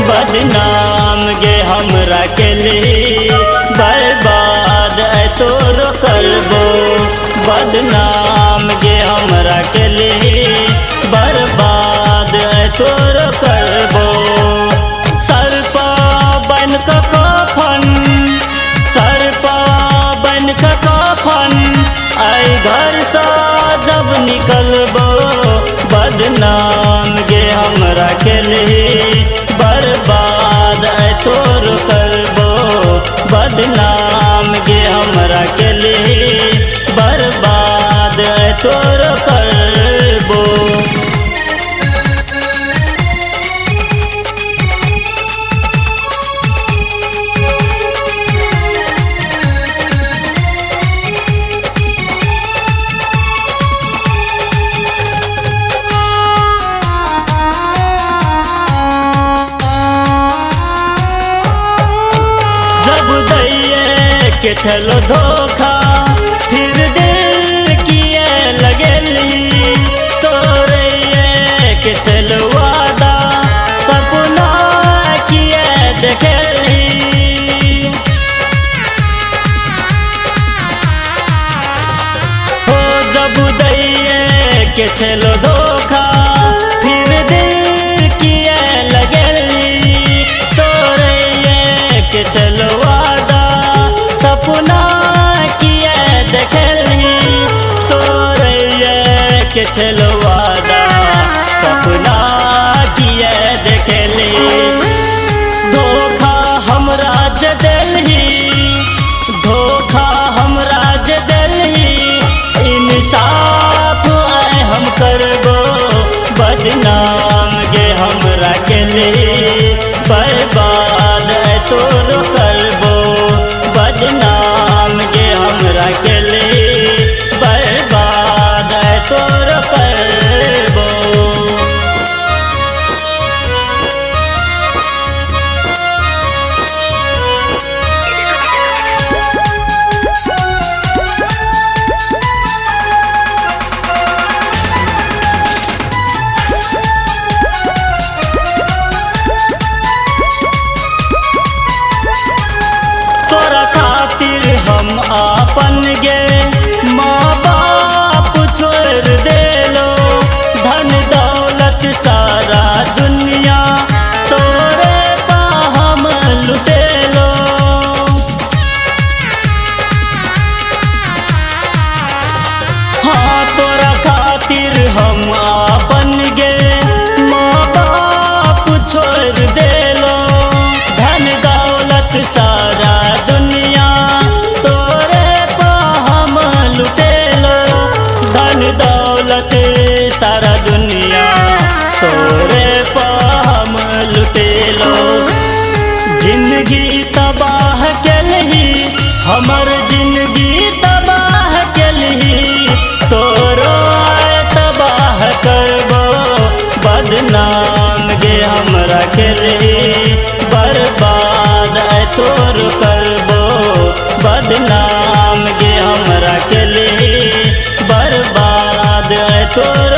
बदनाम गे हमरा के लिए बर्बाद तोरो करबो। बदनाम गे हमरा के लिए बर्बाद तोरो करबो। सर पा बन क कफन, सर पा बन क कफन, आई घर सा जब निकलबो। बदनाम गे हमरा के लिए बर्बाद तोर करबो। बदनाम गे हमरा के लिए बर्बाद तोर करबो। के चलो धोखा फिर दिल किए लगेली, तोरे के चलो वादा सपना किए देखेली। हो जब दैये के चलो धोखा फिर दिल किए लगेली, तोरे के चलो वादा सपना किए देखली, तोरे के चलो वादा सपना किए देखली। धोखा हमरा जे देलही, धोखा हमरा जे देलही, इंसाफ आए हम करबो। बदनाम गे हमरा के लिए बर्बाद तोरो करबो। बदनाम गे हमरा के लिए बर्बाद तोर करबो। तोरा खातिर हम आपन गे माँ बाप छोड़ देलो, धन दौलत सारा दुनिया तोरे पा हम लुटेलो। हाँ तोरा खातिर हम आपन गे माँ बाप छोड़ देलो, धन दौलत सारा दुनिया तोरे पा हम लुटेलो। धन दौलत सारा दुनिया तोरे पा हम लुटेलो। जिंदगी तबाह केलही हमर, जिंदगी तबाह केलही, तोरो तबाह करबो। बदनाम गे हमरा के लिए बर्बाद तोर करबो। बदनाम गे हमरा के लिए बर्बाद तोर